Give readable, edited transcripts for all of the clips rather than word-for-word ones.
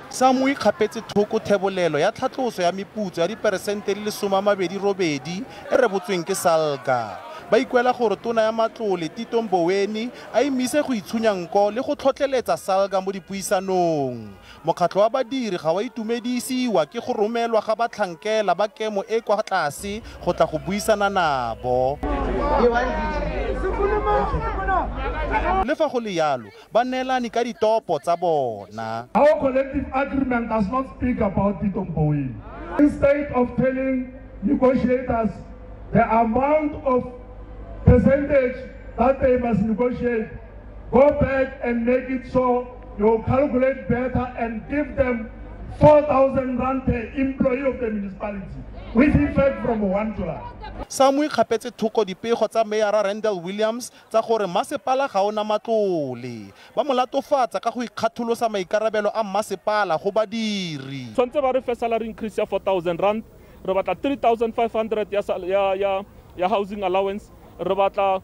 SAMWU e kgapetse thoko thebolelo ya tlhatloso ya meputso ya diperesente di le 28 e rebotsweng ke SALGA. Ba ikuela gore tona ya matlole Tito Mboweni a emise go itshunya nko le go tlhotlheletsa SALGA mo dipuisanong. Mokgatlho wa badiri ga wa itumedisiwa ke go romelwa ga batlhankela ba kemo e kwa tlase go tla go buisana nabo. Le fa go le yalo, ba neelane ka ditopo tsa bona. Our collective agreement does not speak about Tito Mboweni. Instead of telling negotiators the amount of percentage that they must negotiate, go back and make it so you calculate better and give them 4,000 rand per employee of the municipality, with effect from 1 July. SAMWU e kgapetse thoko dipego tsa Meyara Randall Williams tsa gore masepala ga ona matlole. Ba mo latofatsa ka go ikgatholosa maikarabelo a mmasepala go badiri. Tshwanetse ba re fe salary increase ya 4,000 rand, re batla 3,500 ya housing allowance, re batla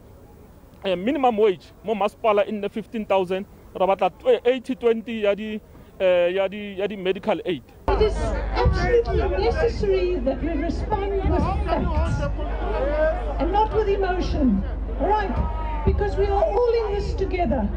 minimum wage mo masepala e nne 15,000, re batla 80-20 ya di medical aid. It is absolutely necessary that we respond with facts and not with emotion, right? Because we are all in this together.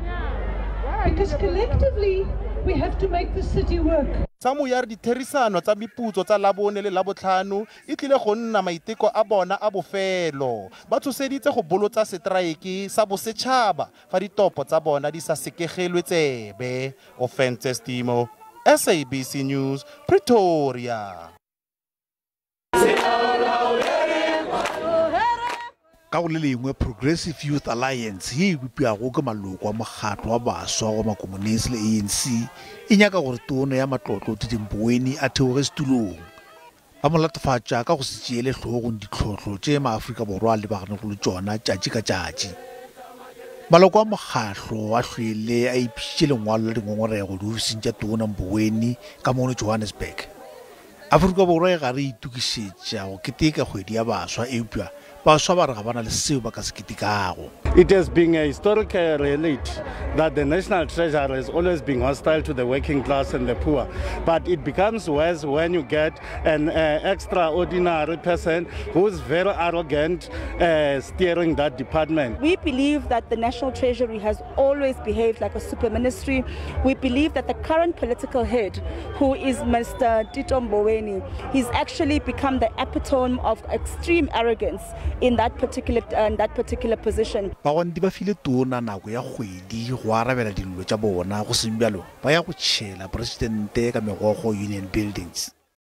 Because collectively we have to make the city work. SAMWU ya re ditherisano tsa meputso tsa Labone le Labotlhano e tlile go nna maiteko a bona a bofelo. Ba tshoseditse go bolotsa seteraeke sa bosetšhaba fa ditopo tsa bona di sa sekegelwe tsebe. Ofentse Stimo, SABC News, Pretoria. Ka go le lengwe, Progressive Youth Alliance ye e bopiwago ke maloko a mokgatlo wa baswa wa makomonisi le ANC e nyaka gore tona ya matlotlo Tito Mboweni a theoge setulong. Ba mo latofatša ka go se tšeele hlogong ditlhohlo tše maAfrika Borwa a lebaganego le tšona tšatši ka tšatši. Maloko a mokgatlo a hlwele a ipšitše lengwalo la dingongorego diofising tša tona Mboweni ka mono Johannesburg. Afrika Borwa e gare e itokišetša go keteka kgwedi ya baswa, eupša baswa ba re ga ba na le seo ba ka se ketekago. It has been a historical reality that the National Treasury has always been hostile to the working class and the poor. But it becomes worse when you get an extraordinary person who's very arrogant steering that department. We believe that the National Treasury has always behaved like a super ministry. We believe that the current political head, who is Mr. Tito Mboweni, he's actually become the epitome of extreme arrogance in that particular position. Bagwanti ba file tona nako ya kgwedi go arabela dillo tša bona, go seng bjalo ba ya go tšhela presidente ka megokgo Union Buildings.